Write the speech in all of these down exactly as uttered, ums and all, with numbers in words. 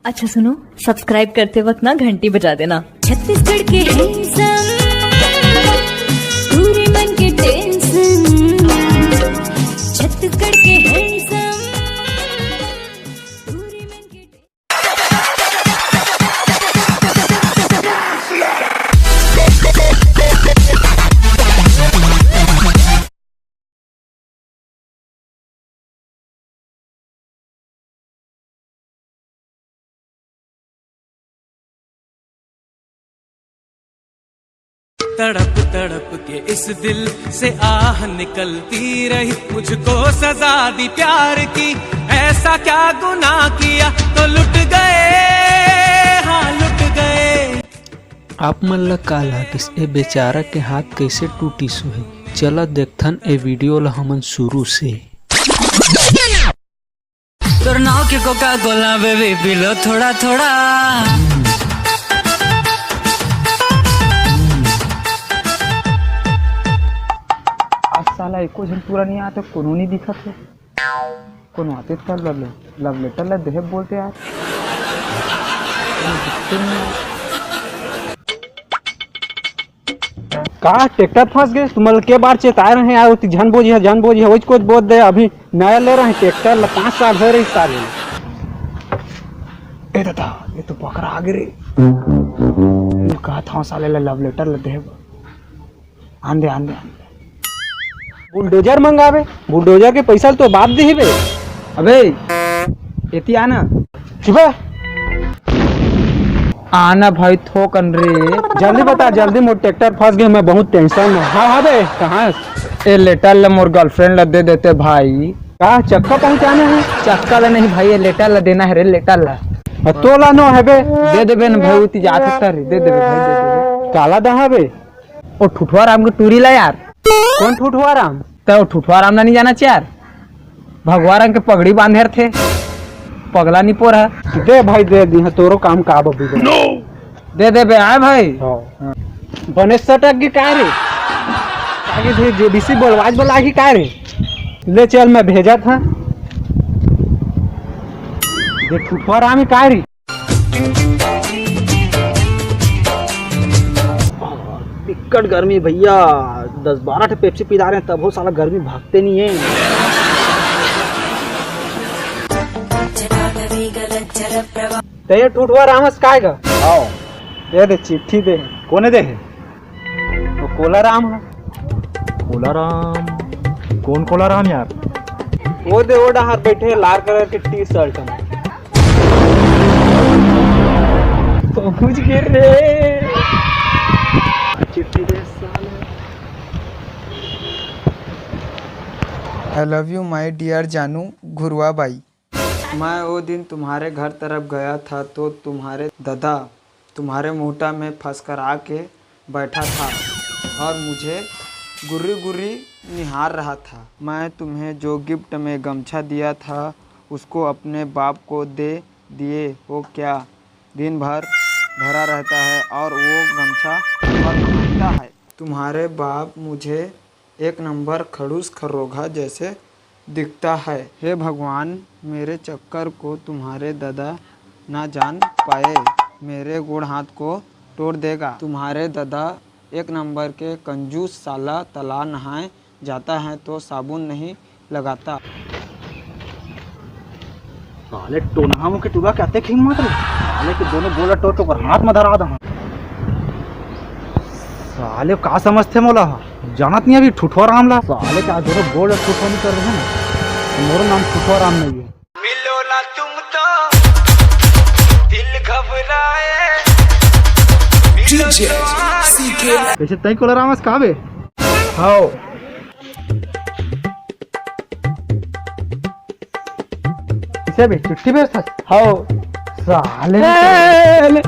अच्छा सुनो, सब्सक्राइब करते वक्त ना घंटी बजा देना। छत्तीसगढ़ के हैंडसम, पूरे मन के टेंशन। छत्तीसगढ़ के हैंडसम, पूरे मन के टेंशन। तड़प तड़प के इस दिल से आह निकलती रही, मुझको सजा दी प्यार की। ऐसा क्या गुनाह किया तो लुट गए, हाँ लुट गए। आप मन ला का लागिस, ए बेचारा के हाथ कइसे टूटिस होही? चला देखथन ए वीडियो ला हमन शुरू से। तोर नाव के कोका कोला बेबी, पी लो थोड़ा थोड़ा। आज साला एको झन पूरा नहीं आते, कोनो नहीं दिखत हे। कोनो आते त लव ले-, लव लेटर ला देहे बोलते यार। कोनो दिखते नहीं यार। का ट्रैक्टर फंस गए? तुमन के बार चेताए रहे यार, ओती झन बोझिया, झन बोझिया, ओइच कोच बोझ दे। अभी नया ले रहे ट्रैक्टर ला, पाँच साल हो रही साले। ए दादा, ये तो बकरा आगे रे। कहा था साले ला लव लेटर ला देहे। आन दे, आन दे, आन दे। बुलडोजर मंगावे, बुलडोजर के पैसा तो बाप देही बे। अबे, एती आना। चुप है। आना भाई, थोकन रे। जल्दी बता, जल्दी, मोर ट्रैक्टर फंस गए, मैं बहुत टेंशन में। हाँ, हाँ बे, कहाँ? ए लेटर ला मोर गर्लफ्रेंड ला दे देते भाई। का चक्का पहुँचाना है? चक्का ला नहीं भाई, ये लेटर ला देना है रे, लेटर ला। आ, तोला नो है बे। दे देबे न भाई, उती जात है रे, दे देबे भाई, दे देबे। काला दहा बे। ओ ठुठुआ राम के टूरी ला यार। कौन ठुठुआ राम? त ओ ठुठुआ राम ला नहीं जाना चार, भगवा रंग के पगड़ी बांधे रथे, पगला निपोर है। दे भाई, दे दी है, तोरो काम का बबी दे। दे दे बे, आए भाई। हाँ। बने सटक के का रे? आगे दे, जेबीसी बोलवाज बोला की का रे? ले चल, मैं भेजा था। दे ठुठुआ राम ही का रे? बिकट गर्मी भैया, दस बारह ठे पेप्सी पी डारे हैं, तब हो साला गर्मी भागते नहीं है। ते ये ठुठुआ रामस काय गा? आओ। दे दे चिट्ठी दे। कोने दे है? वो कोला राम है। कोला राम? कौन कोला राम यार? वो दे, वो डहार बैठे लाल कलर के टी शर्ट में। पहुंच गए रे। चिट्ठी दे साले। I love you my dear जानू घुरुआ बाई। मैं वो दिन तुम्हारे घर तरफ गया था तो तुम्हारे दादा तुम्हारे मुहटा में फसकरा के बैठा था और मुझे गुर्री गुर्री निहार रहा था। मैं तुम्हें जो गिफ्ट में गमछा दिया था, उसको अपने बाप को दे दिए हो क्या? दिन भर धरा रहता है और वो गमछा पर नहाता है। तुम्हारे बाप मुझे एक नंबर खड़ूस खरोघा जैसे दिखता है। हे भगवान, मेरे चक्कर को तुम्हारे दादा ना जान पाए, मेरे गोड़ हाथ को तोड़ देगा। तुम्हारे दादा एक नंबर के कंजूस साला, तला नहाए जाता है तो साबुन नहीं लगाता। साले टोनहा मुंह के टूरा के अतेक हिम्मत रे। साले के दोनों गोड़ टोर के ओकर हाथ में धरा दहा। साले का समझथे मोला? जानत नहीं अभी ठुठुआ राम ला। साले का दोनों गोड़ ठुठुआ नहीं कर रहे हैं। मोरो नाम ठुठुआ राम नहीं है। मिलो ना तुम तो दिल घबराए। मिलो DJ तो आज CK। कैसे तई कोला रामस का बे? हाओ। इसे भी चिट्ठी भेजता? हाओ। साले। ए, ले।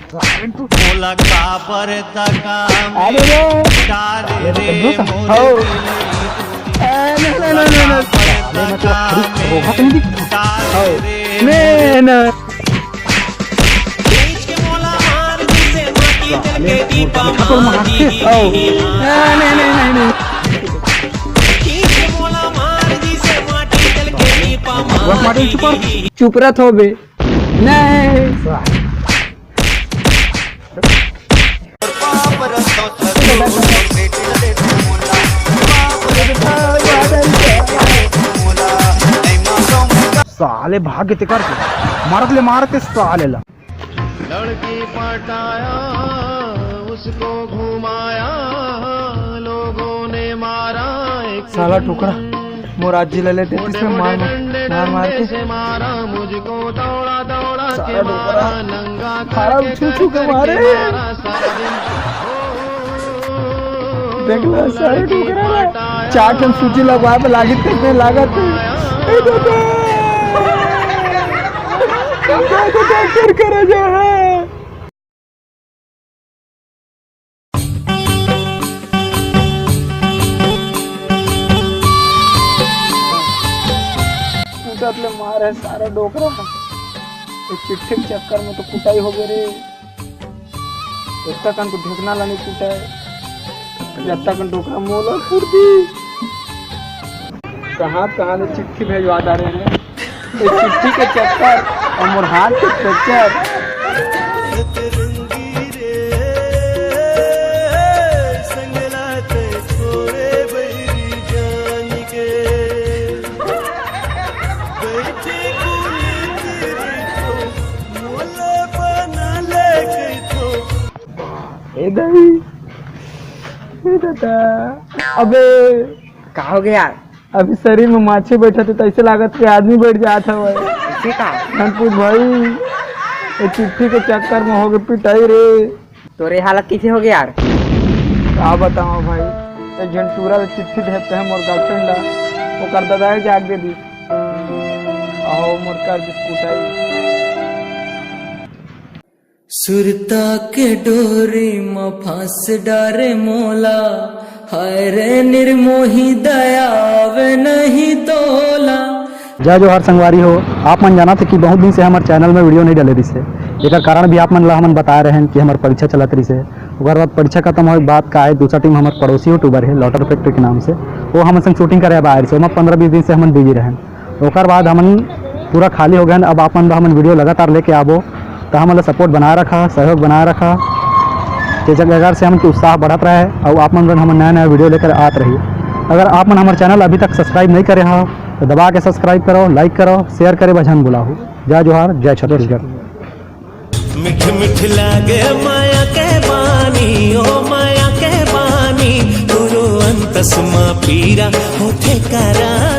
साले तू। बोला काबर तका अरे रे। डाल रे मोर हाओ। ए, ले, ले, ले, ले, ले। साले मतलब खड़ी रोहा कहीं भी। हाओ। ले ना। चुप रह थो बे। नहीं। साले भाग के तेकर के मारत ले, मारत ले साले ला। लड़की पटाया, उसको घुमाया, लोगों ने मारा एक साला टुकड़ा। मोर आजी ला ले देतिस मैं मार, मार, मार, मार के। सारा डोकरा, सारा छू छू के मारे। देख ला, सारा डोकरा ला। चार ठन सूजी लगवाए पे लागिस, कितने लागत हे। ए दादा। दादा, डॉक्टर करा जा है। कूटत ले मार है सारा डोकरा। ये चिट्ठी के चक्कर में तो कुटाई हो गई रे। इतना कन तो ढेकना ला नहीं कूटा है, जब तक डोकरा मोला फुर्ती। कहाँ कहाँ ले चिट्ठी भेजवा डारे हैं। ये चिट्ठी के चक्कर और मोर हाथ के फ्रैक्चर। ए दाई, ए दादा, अबे का हो गया यार? अभी शरीर में माछी बैठा तो ऐसे लागत कि आदमी बैठ जात हवे। इसे का? हम पूछ भाई, ये चिट्ठी के चक्कर में हो गए पिटाई रे। तोरे हालत कैसे हो गया यार? का बताओ भाई, एक झन टूरा ले चिट्ठी देते हैं मोर गर्लफ्रेंड ला, ओकर दादा जाग दे दी। अहो मोर कर बिस्कुट आई। सुरता के डोरी म फांस डारे मोला, हाय रे निर्मोही दया आवे नहीं तोला। जय जोहार संगवारी हो। आप मन जानत हे कि बहुत दिन से हमर चैनल में वीडियो नहीं डले रहिस हे। एकर कारण भी आप मन ला हमन बताए रहेन कि हमर परीक्षा चलत रहिस हे। ओकर बाद परीक्षा खत्म होए के बाद का हे, दूसरा टीम हमर पड़ोसी यूट्यूबर हे लॉटर फैक्ट्री के नाम से, वो हमन संग शूटिंग करे बर आए रहिस हे। ओमा पंद्रह बीस दिन से हमन बिजी रहेन। ओकर बाद हमन पूरा खाली हो गए। अब आप मन ला हमन वीडियो लगातार लेके आबो, तो हमन ला सपोर्ट बनाए रखा, सहयोग बनाए रखा, जेकर से हमन के उत्साह बढ़त रहे और आप मन बर हमन नया नया वीडियो लेकर आत रही। अगर आप मन हमर चैनल अभी तक सब्सक्राइब नहीं करे हो, तो दबा के सब्सक्राइब करो, लाइक करो, शेयर करे बर झन भुलाहू। जय जोहार, जय छत्तीसगढ़। मिठ मिठ लागे माया के पानी, ओ माया के पानी, गुरु अंतस मा पीरा होथे करा।